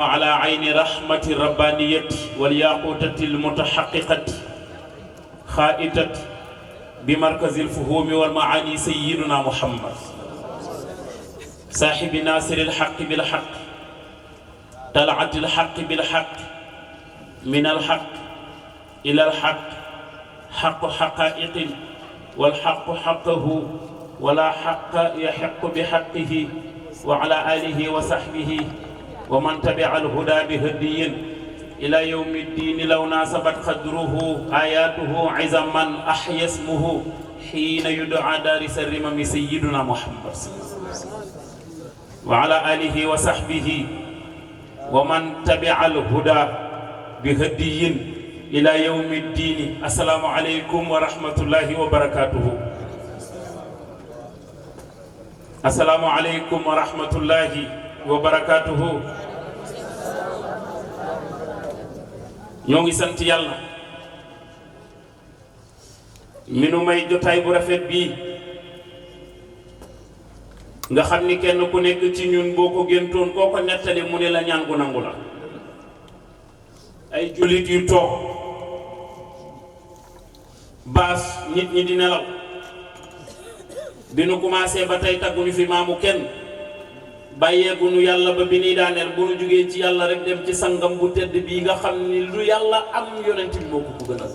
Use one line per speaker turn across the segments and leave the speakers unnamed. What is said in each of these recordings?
على عين رحمة الربانية والياقوتة المتحققة خائتة بمركز الفهوم والمعاني سيدنا محمد صاحب ناصر الحق بالحق طلعت الحق بالحق من الحق إلى الحق حق حقائق والحق حقه ولا حق يحق بحقه وعلى آله وصحبه ومن تبع الهدى بهدي إلى يوم الدين لو ناسبت قدره آياته عزما أحيا اسمه حين يدعى دارس الرمم سيدنا محمد وعلى آله وصحبه ومن تبع الهدى بهدي إلى يوم الدين. السلام عليكم ورحمة الله وبركاته. السلام عليكم ورحمة الله وبركاته. ñoo ngi sant yàlla mi nu may jotaay bu rafet bii nga xam ni kenn ku nekk ci ñun boo ko géntoon koo ko nettali mu ne la ñaan gu nangu la ay jullit yu toog baas nit ñi di nelaw bi nu commencé ba tey tagguñu fi maamu kenn bàyyeegunu yàlla ba bi nuy daaneel bu nu jógee ci yàlla rek dem ci sangam bu tedd bii nga xam ni lu yàlla am yonent bi moo ko gënal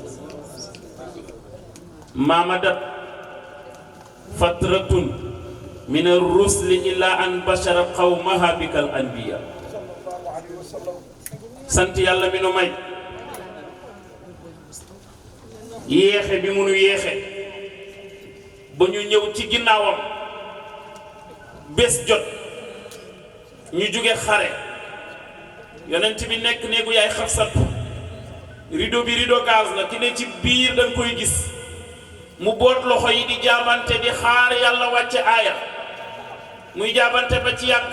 maamadat fatratun min ar-rusli illa an bashara qawmaha bikal anbiya. sant yàlla mi nu may yéexe bi mu nu yéexe ba ñu ñëw ci ginnaawam bés jot ñu jóge xare yonent bi nekk néegu yaay Xafsat rideau bi rideau gaz la ki ne ci biir danga koy gis mu boot loxo yi di jaabante di xaar yàlla wàcce aaya muy jaabante ba ci yàgg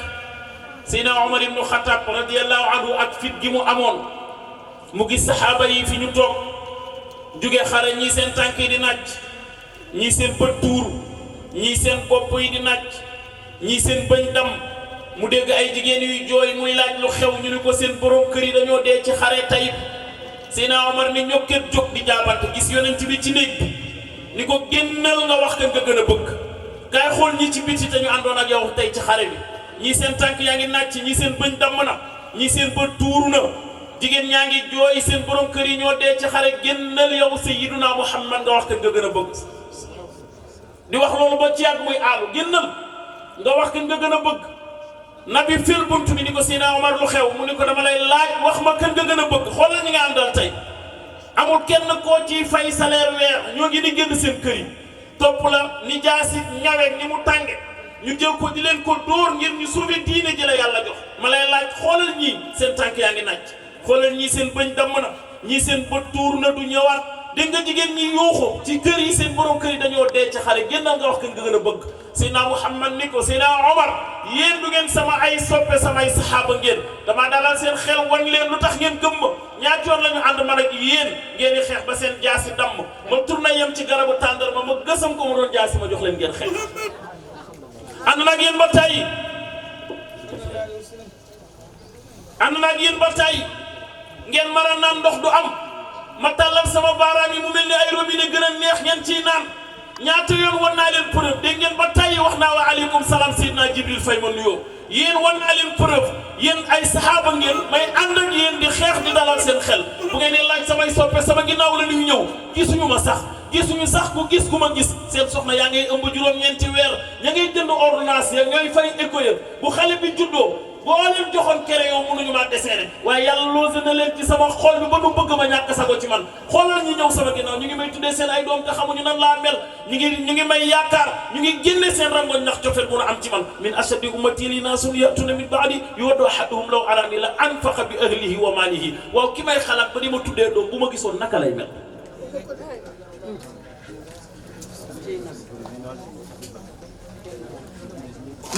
Seydina Omar ibnu Xattaab radiyallahu anhu ak fit gi mu amoon mu gis saxaaba yi fi ñu toog jóge xare ñii seen tànk yi di nàcc ñii seen bët tuuru ñii seen bopp yi di nàcc ñii seen bëñ dam mu dégg ay jigéen yuy jooy muy laaj lu xew ñu ni ko seen borom kër yi dañoo dee ci xare Tayib. Seydina Omar ni ñokket jóg di jaabante gis yonent bi ci néeg bi ni ko génnal nga wax kan nga gën a bëgg kaay xool ñi ci biti te ñu àndoon ak yow tey ci xare bi ñii seen tànk yaa ngi nàcc ñii seen bëñ damm na ñii seen bët tuuru na jigéen ñaa ngi jooy seen borom kër yi ñoo dee ci xare génnal yow Sayyiduna Muhammad nga wax kan nga gën a bëgg di wax loolu ba ci yàgg muy aalu génnal nga wax kan nga gën a bëgg nabi fil buntu bi ni ko Seydina Omar lu xew mu ni ko dama lay laaj wax ma kan nga gën a bëgg xoolal ñi nga àndal tey amul kenn koo ciy fay salaire weer ñoo ngi di génn seen kër yi topp la ni jaasi ñaweeg ni mu tànge ñu jël ko di leen ko dóor ngir ñu sauver diine ji la yàlla jox ma lay laaj xoolal ñii seen tànk yaa ngi nàcc xoolal ñii seen bëñ damm na ñii seen bët tuur na du ñëwaat dégg nga jigéen ñi yuuxu ci kër yi seen borom kër yi dañoo dee ci xare génnal nga wax kan nga gën a bëgg Seydina Muhammad ni ko Seydina Omar yéen du ngeen sama ay soppe samay saxaaba ngeen damaa dalal seen xel wan leen lu tax ngeen gëm ma ñaati yoon la ñu ànd man ak yéen ngeen di xeex ba seen jaasi damm ma tourné yem ci garabu tàndarma ma gësam ko mu doon jaasi ma jox leen ngeen xeex ànd nag yéen ba tey ànd nag yéen ba tey ngeen mara naan ndox du am ma tàllal sama baaraam yi mu mel ni ay robinet gën a neex ngeen ciy naan ñaata yoon wan naa leen preuve dégg ngeen ba tey wax naa wa aleykum salaam Seydina Jibril fay ma nuyoo yéen wan naa leen preuve yéen ay saxaaba ngeen may ànd ak yéen di xeex di dalal seen xel bu ngeen di laaj samay soppe sama ginnaaw la ñuy ñëw gisuñu ma sax gisuñu sax ku gis ku ma gis seen soxna yaa ngay ëmb juróom-ñeenti weer ña ngay jënd ordonnance ya ñooy fay éco ya bu xale bi juddoo boo leen joxoon kere yow mënuñu maa deseere waaye yàlla loose na leen ci sama xol bi ba nu bëgg ma ñàkk sago ci man xoolal ñi ñëw sama ginnaaw ñu ngi may tuddee seen ay doom te xamuñu nan laa mel ñu ngi may yaakaar ñu ngi génne seen rangoñ ndax cofeel bu nu am ci man min ashaddi ummati li naasun yatuna min baadi yuwaddu ahaduhum law arani la anfaqa bi ahlihi wa maalihi waaw ki may xalaat ba di ma tuddee doom bu ma gisoon naka lay mel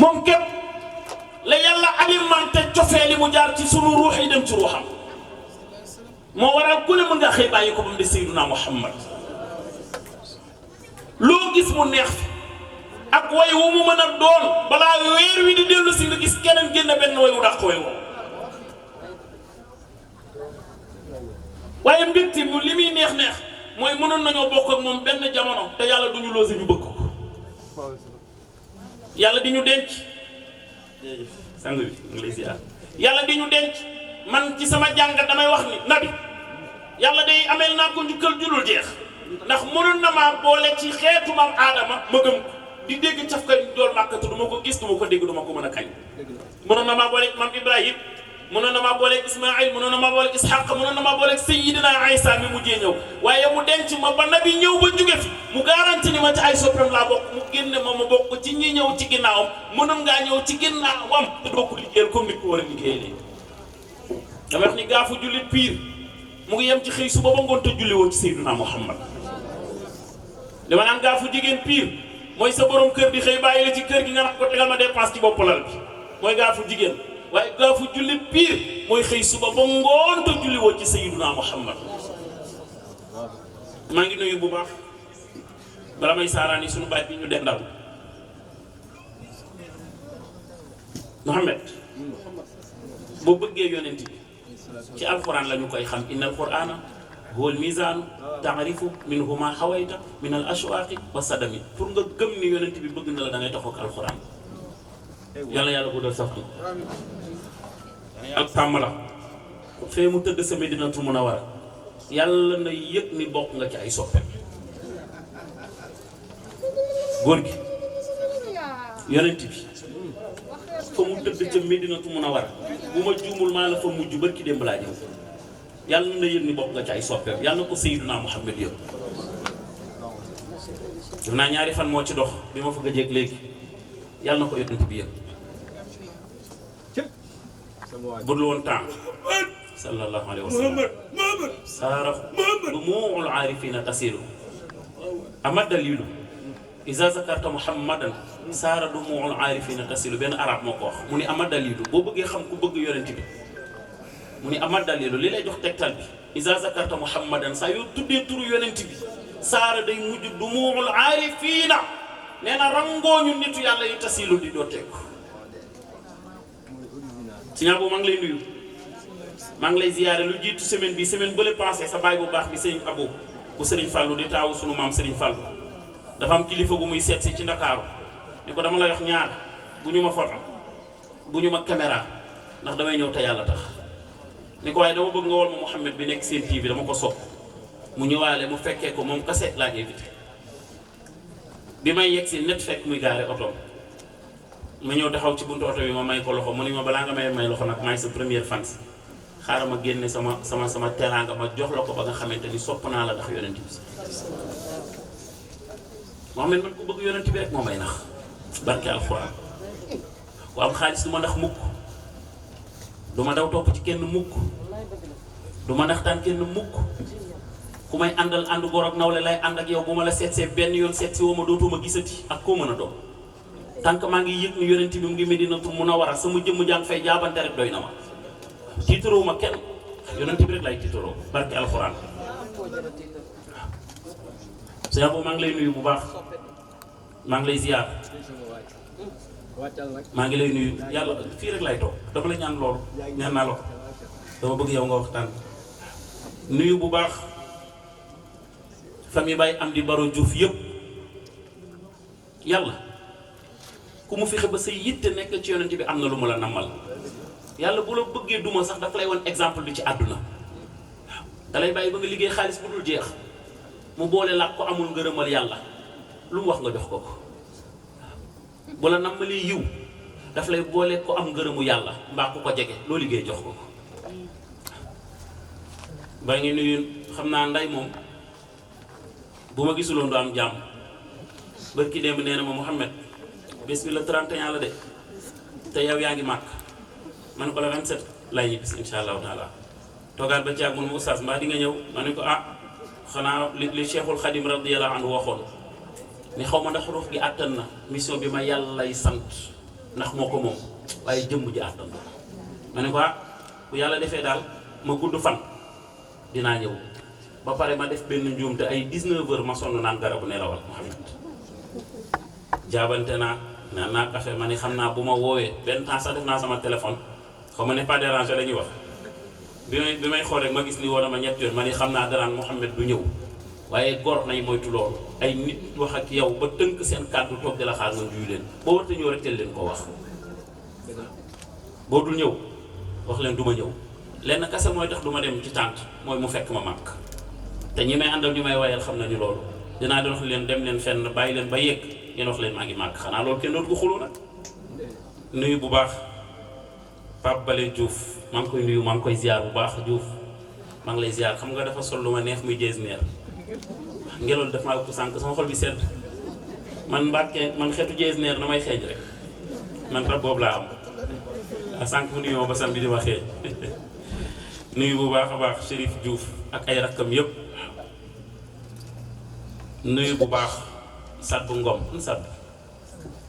moom képp la yàlla alimenté cofee li mu jaar ci sunu ruux yi dem ci ruuxam moo waral ku ne mën nga xëy bàyyi ko ba mu di Seydina Muhammad loo gis mu neex fi ak way wu mu mën a doon balaa weer wi di dellu si nga gis keneen génn benn way wu dàq way woo waaye mbégte mu li muy neex mooy mënoon nañoo bokk ak moom benn jamono te yàlla duñu loose ñu bëgg ko yàlla di ñu denc sang bi ngi lay ziar yàlla di ñu denc man ci sama jàngat damay wax ni nabi yàlla day ameel naa ko njukkal julul jeex ndax mënoon na maa boole ci xeetu maam aadama ma gëm ko di dégg caf ka dool màkkatu du ma ko gis du ma ko dégg du ma ko mën a kañ mënoon na maa boole maam Ibrahim mënoon na maa booleeg Ismaïl mënoon na maa booleeg Ishaq mënoon na maa booleeg Seydina Isa mi mujjee ñëw waaye mu denc ma ba nabi ñëw ba jóge fi mu garanti ni ma ci ay soppeem laa bokk mu génne ma bokk ci ñi ñëw ci ginnaawam mënoon ngaa ñëw ci ginnaawam te doo ko liggéeyal comme ni ko war a liggéeyal léegi dama wax ni gaafu jullit pire mu ngi yem ci xëy suba ba ngoon te julli woo ci Seydina Muhammad dama naan gaafu jigéen pire mooy sa borom kër di xëy bàyyi la ci kër gi nga naan ko tegal ma dépense ci bopp lal bi mooy gaafu jigéen waaye gaafu jullit pire mooy xëy suba ba ngoon te julli woo ci Seydina Muhammad maa ngi nuyu bu baax bala may saaraani suñu baay bi ñu dendal Muhammad boo bëggee yonent bi ci alquran la ñu koy xam inna alqurana huwa almizanu taarifu minhu ma hawayta min al ashwaqi wa sadami pour nga gëm ni yonent bi bëgg na la da ngay taxaw ak alquran yàlla yàlla bu dal saftu ak tàmm la fee mu tëdd sa Medinatu Munawwara yàlla na yëg ni bokk nga ci ay soppeem góor gi yonent bi fa mu tëdd ca Medinatu Munawwara bu ma juumul maa la fa mujj barki démb laa jëm yàlla na yëg ni bokk nga ci ay soppeem yàlla na ko Seydina Muhammad yëpp def naa ñaari fan moo ci dox bi ma fa gëjeeg léegi yàlla na ko yonent bi yëpp budul woon temps sallallahu alayhi wa sallam saara dumuul aarifina tasilu ama dalilu iza zakarta muhammadan saara dumuul aarifina tasilu benn arab moo ko wax mu ni ama dalilu boo bëggee xam ku bëgg yonent bi mu ni ama dalilu li lay jox tegtal bi iza zakarta muhammadan saa yoo tuddee turu yonent bi saara day mujj dumuul aarifina nee na rangooñu nitu yàlla yi tasilu di doo teeku si ñaa boobu maa ngi lay nuyu maa ngi lay ziyaare lu jiitu semaine bi semaine bële passé sa baay bu baax bi sëriñ Abou bu sëriñ Fallou di taawu sunu maam sëriñ Fallou dafa am kilifa gu muy seet si ci Ndakaaru ni ko dama lay wax ñaar bu ñu ma photo bu ñu ma caméra ndax damay ñëw te yàlla tax ni ko waaye dama bëgg nga wol ma Mouhamed bi nekk seen TV dama ko sopp mu ñëwaale mu fekkee ko moom kase laa invité bi may yegg si net fekk muy gaare oto ma ñëw taxaw ci buntu oto bi ma may ko loxo mu ni ma balaa nga may loxo nag maay sa première fans xaaral ma génne sama teraanga ma jox la ko ba nga xamante ni sopp naa la ndax yonent bi Mohamed man ku bëgg yonent bi rek moo may nax barke alxuraan ku am xaalis du ma ndax mukk du ma daw topp ci kenn mukk du ma naxtaan kenn mukk ku may àndal ànd góor ak nawle lay ànd ak yow bu ma la seetsee benn yoon seet si woo ma dootuma gisati ak koo mën a doon tant que maa ngi yëg ni yonent bi mu ngi Medinatu Munawwara sama jëmm jàng fay jaabante rek doy na ma tiitaroo ma kenn yonent bi rek lay tiitaroo barke alxuraan sëñ boobu maa ngi lay nuyu bu baax maa ngi lay ziar maa ngi lay nuyu yàlla fii rek lay toog dama la ñaan loolu ñaan naa la ko dama bëgg yow nga waxtaan nuyu bu baax famille Baye Amdi Baro Diouf yëpp yàlla ku mu fexe ba sa yitte nekk ci yonent bi am na lu mu la nammal yàlla bu la bëggee duma sax dafa lay wan exemple bi ci àdduna waaw da lay bàyyi ba nga liggéey xaalis bu dul jeex mu boole la ko amul ngërëmal yàlla lu mu wax nga jox ko ko bu la nammalee yiw daf lay boole ko am ngërëmu yàlla mbaa ku ko jege loo liggéey jox ko ko ba ngi nuyu xam naa nday moom bu ma gisuloon du am jàmm barki démb nee na ma Mouhamed bés bi la 31 la de te yow yaa ngi màkk ma ne ko la 27 lay ñibbisi insha allahu taala toogaat ba ci ak mun ma oustaz mbaa di nga ñëw ma ne ko xanaa li Cheikhul Khadim radiyallahu anhu waxoon ni xaw ma ndax ruux gi àttan na mission bi ma yàlla lay sant ndax moo ko moom waaye jëmm ji àttan na ma ne ko bu yàlla defee daal ma gudd fan dinaa ñëw ba pare ma def benn njuum te ay 19 heures ma sonn naan garabu nelawal Mouhamed jaabante naa naan naa café ma ni xam naa bu ma woowee benn temps sax def naa sama téléphone xaw ma ne pas déranger la ñuy wax bi may xool rek ma gis li woon ma ñett yoon ma ni xam naa danaan Mouhamed du ñëw waaye gor nay moytu loolu ay nit wax ak yow ba tënk seen kàddu toog di la xaar nga juyu leen boo warta ñëw rek teel leen ko wax boo dul ñëw wax leen du ma ñëw lenn kese mooy tax du ma dem ci tànt mooy mu fekk ma màkk te ñi may àndal ñu may wayal xam nañu loolu dinaa di wax leen dem leen fenn bàyyi leen ba yegg ngeen wax leen maa ngi màkk xanaa loolu kenn dootu ko xulu nag nuyu bu baax Pape Bale Diouf maa ngi koy nuyu maa ngi koy ziar bu baax Diouf maa ngi lay ziar xam nga dafa sol lu ma neex muy jeesneer ngelaw daf maa ëpp sànq sama xol bi sedd man Mbàkke man xeetu jeesneer na may xeeñ rek man rab boobu laa am sànq mu nuyu ma ba sam bi di ma xeeñ nuyu bu baax a baax Chérif Diouf ak ay rakkam yëpp nuyu bu baax Sadbu Ngom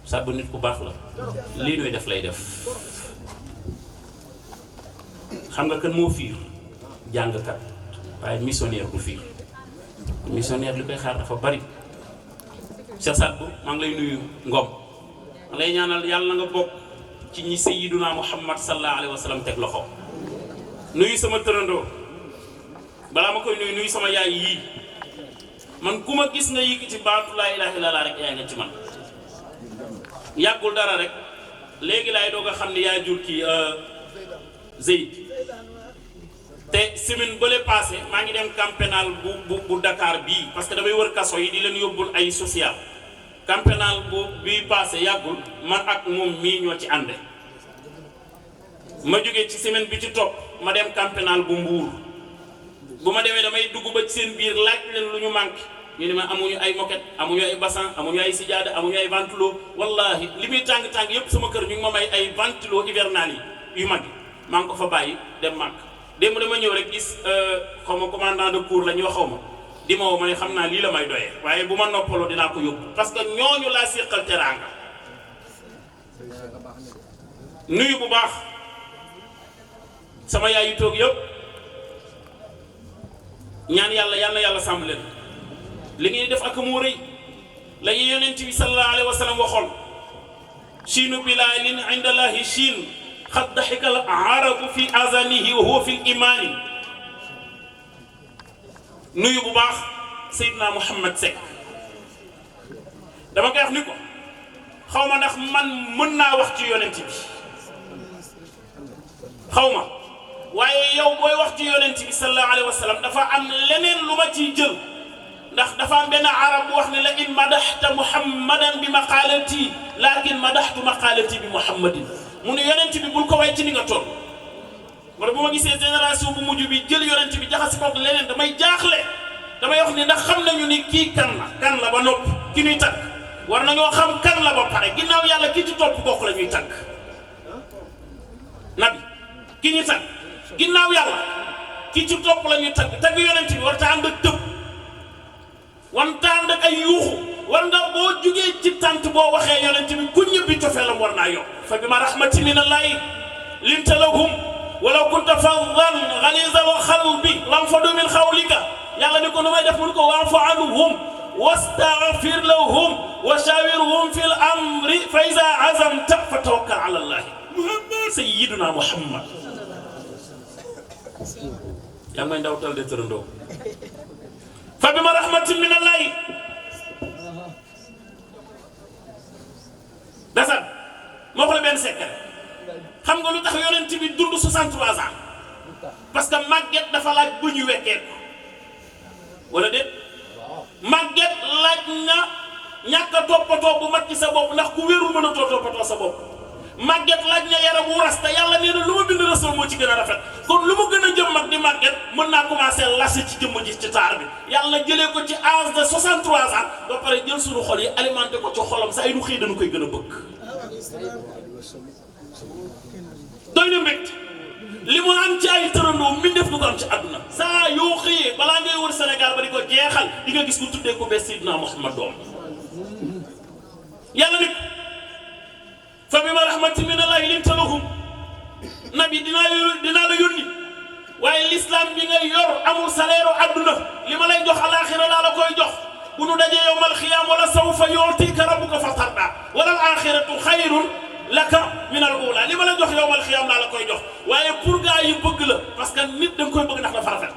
Sadbu nit ku baax la lii nuy def lay def xam nga kan moo fiir jàngkat waaye missionnaire du fiir missionnaire li koy xaar dafa bari Cheikh Sadbu maa ngi lay nuyu Ngom maa lay ñaanal yàlla na nga bokk ci ñi Sayyiduna Muhammad sallallahu alayhi wa sallam teg loxo nuyu sama tërëndoo balaa ma koy nuyu sama yaay yii man ku ma gis nga yëg ci baatu laa ilaaha illallaah rek yaay nga ci man yàggul dara rek léegi laay doog a xam ne yaa jur kii Zeyd te semaine bële passé maa ngi dem camp pénal bu Dakar bii parce que damay wër kaso yi di leen yóbbul ay social camp pénal bii passé yàggul man ak moom mii ñoo ci ànde ma jógee ci semaine bi ci topp ma dem camp pénal bu Mbuur bu ma demee damay dugg ba ci seen biir laaj leen lu ñu manqué ñu ne ma amuñu ay moquette amuñu ay bassin amuñu ay sijaada amuñu ay ventilo wallahi li muy tàng-tàng yépp sama kër ñu ngi ma may ay ventilo hivernal yi yu mag yi maa ngi ko fa bàyyi dem màkk démb dama ñëw rek gis xaw ma commandant de cour la ñu waxaw ma di ma woo ma ne xam naa lii la may doyee waaye bu ma noppaloo dinaa ko yóbbu parce que ñooñu laa séqal teraanga nuyu bu baax sama yaay yu toog yëpp ñaan yàlla sàmm leen li ngeen def ak moo rëy la ñu yonent bi sallallahu alayhi wa sallam waxoon chiinu bilaalin inda allahi chiin xad daxika al arabu fi azanihi wa huwa fi l imaani nuyu bu baax Seydina Mouhamed Seck dama koy wax ni ko xaw ma ndax man mën naa wax ci yonent bi xaw ma waaye yow booy wax ci yonent bi sallallahu alayhi wa sallam dafa am leneen lu ma ciy jël ndax dafa am benn arab bu wax ne la in madaxta muhammadan bi maqaalati lakin madaxtu maqaalati bi muhammadin mu ne yonent bi bul ko way ci ni nga toll wala bu ma gisee génération bu mujj bi jël yonent bi jaxasi koog leneen damay jaaxle damay wax ni ndax xam nañu ni kii kan la ba nopp ki ñuy tagg war nañoo xam kan la ba pare ginnaaw yàlla ki ci topp kooku la ñuy tagg nabi ki ñuy tagg ginnaaw yàlla ki ci topp la ñuy tagg yonent bi war ta ànd ak tëb wanta ànd ak ay yuuxu war nga boo jugee ci tànt boo waxee yonent bi ku ñëbbi cofeelam war naa yokk fa bi ma rahmati minallahi linta lahum walaw kunta faddan ghalizal qalbi lanfaddu min hawlika yàlla ni ko nu may def mun ko wa'fu anhum wastaghfir lahum wa shawirhum fil amri fa iza azamta fa tawakkal ala allahi sayyiduna Muhammad yaa may ndaw tal de tërëndoo fa bi ma rahmatin min allahi dasan moo ko la benn secret xam nga lu tax yonent bi dund 63 ans parce que màgget dafa laaj bu ñu wekkee ko wala déet màgget laaj na ñàkk a toppatoo bu mat ci sa bopp ndax ku wérul mën a toppatoo sa bopp màgget laaj na yaram wu ras te yàlla nee na lu ma bind rasul moo ci gën a rafet kon lu ma gën a jëm mag di màgget mën naa commencé lase ci jëmm ji ci taar bi yàlla jëlee ko ci âge de 63 ans ba pare jël suñu xol yi alimenté ko ci xolam sa ay nu xëy dañu koy gën a bëgg doy na mbégte li mu am ci ay tërandoo mi def du ko am ci àdduna saa yoo xëyee balaa ngay wër Sénégal ba di ko jeexal di nga gis ku tuddee ko bés Seydina Muhammad doom yàlla nit fa bi ma rahmatin minallahi linta lahum nabi dinaa la yónni waaye l'islam bi nga yor amul salaire àdduna li ma lay jox alaxira laa la koy jox bu nu dajee yawmal xiyaam wala sawfa yu'tika rabbuka fatarda wala al-axiratu xayrun laka min al-ula li ma la jox yawmal xiyaam laa la koy jox waaye pour gaa yi bëgg la parce que naan nit da nga koy bëgg ndax dafa rafet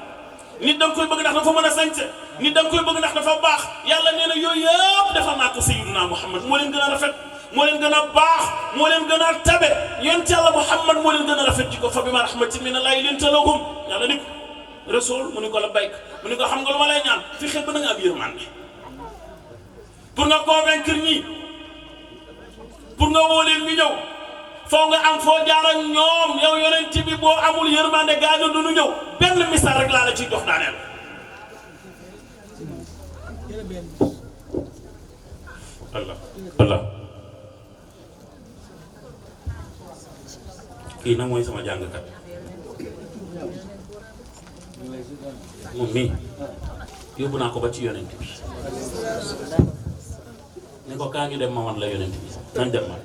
nit da nga koy bëgg ndax dafa mën a sañse nit da nga koy bëgg ndax dafa baax yàlla nee na yooyu yëpp defal naa ko sayyiduna Muhammad moo leen gën a rafet moo leen gën a baax moo leen gën a tabe yonent yàlla Muhammad moo leen gën a rafet ci ko fa bima rahmatin minallahi linta lahum yàlla ni ko rasul mu ni ko la bayk mu ni ko xam nga lu ma lay ñaan fi xel ba na nga am yërmande pour nga convaincre ñi pour nga woo leen ñu ñëw foo nga am foo jaar ak ñoom yow yonent bi boo amul yërmande gaañu du ñu ñëw benn misaal rek laa la ciy jox daaneel Allah Allah kii nag mooy sama jàngkat moom mii yóbbu naa ko ba ci yonent bi ne ko kaa ngi dem ma wan la yonent bi nañ dem ma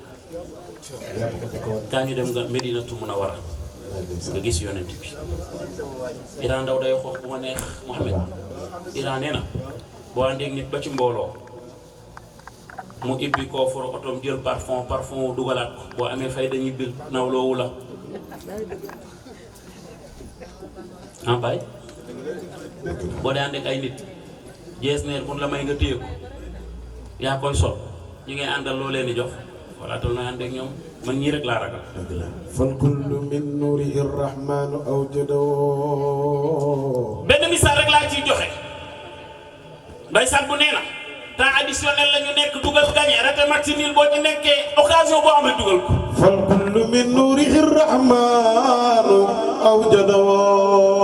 kaa ngi dem nga Medinatu Munawwara nga gis yonent bi Iran ndaw day xoox bu ma neex Mohamed Iran nee na boo àndeeg nit ba ci mbooloo mu ibbi koo foro otoom jël parfum dugalaat ko boo amee fay dañuy bil nawloowu la en bay boo dee ànd ak ay nit jees neer mun la may nga téye ko yaa koy sol ñi ngay àndal loo leen di jox wala tol nooy ànd ak ñoom man ñii rek laa ragal
fal kullu min nuuri irrahmanu awjadoo
benn misaal rek laa ciy joxe ndeysaan bu nee na temps additionnel la ñu nekk dugal gagné rete match nul boo ci nekkee occasion boo amee dugal ko
fal kullu min nuuri irrahmanu awjadoo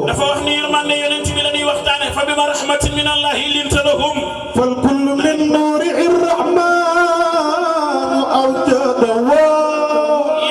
dafa wax ni yërmande yonent bi la ñuy waxtaane fa bima rahmatin min allahi linta lahum
fal kullu min nuuri irrahmanu awjadoo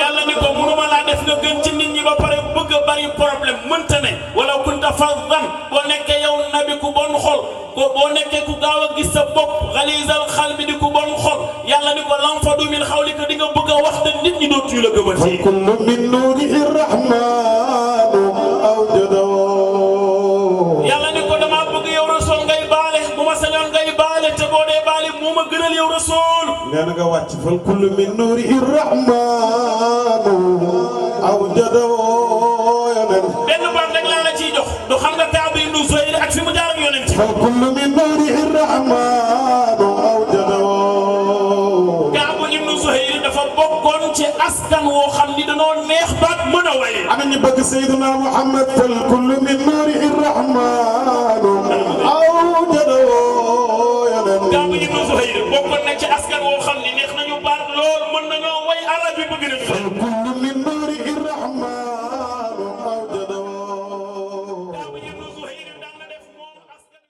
yàlla ni ko mënuma laa def nga gën ci nit ñi ba pare bëgg a bari problème mënta ne wala kunta faddan boo nekkee yow nabi ku bon xol boo nekkee ku gaaw a gis sa bopp xalisal xal bi di ku bon xol yàlla ni ko lanfadu min xawlika di nga bëgg a wax te nit ñi dootuñu la gëmal
fal kullu min nuuri irrahmanu awjadoo
yàlla ni ko damaa bëgg yow rasul ngay baale bu ma sañoon ngay baale te boo dee baale moo ma gënal yow rasul
nee na nga wàcc fal kullu min nuuri irrahmanu awjadoo yonen
benn baat rek laa la ciy jox du xam nga Kaab ibnu Zuhayr ak fi mu jaar ak yonent
fal kullu min nuuri irrahmanu awjadoo
Kaab ibnu Zuhayr dafa bokkoon ci askan woo xam ni danoo neex baat mën a waye
ana ñu bëgg Seydina Muhammad fal kullu min nuuri irrahmanu awjadoo yonen
Kaab ibnu Zuhayr bokkoon na ci askan woo xam ni neex nañu baat lool mën nañoo way arab yi bëgg nañu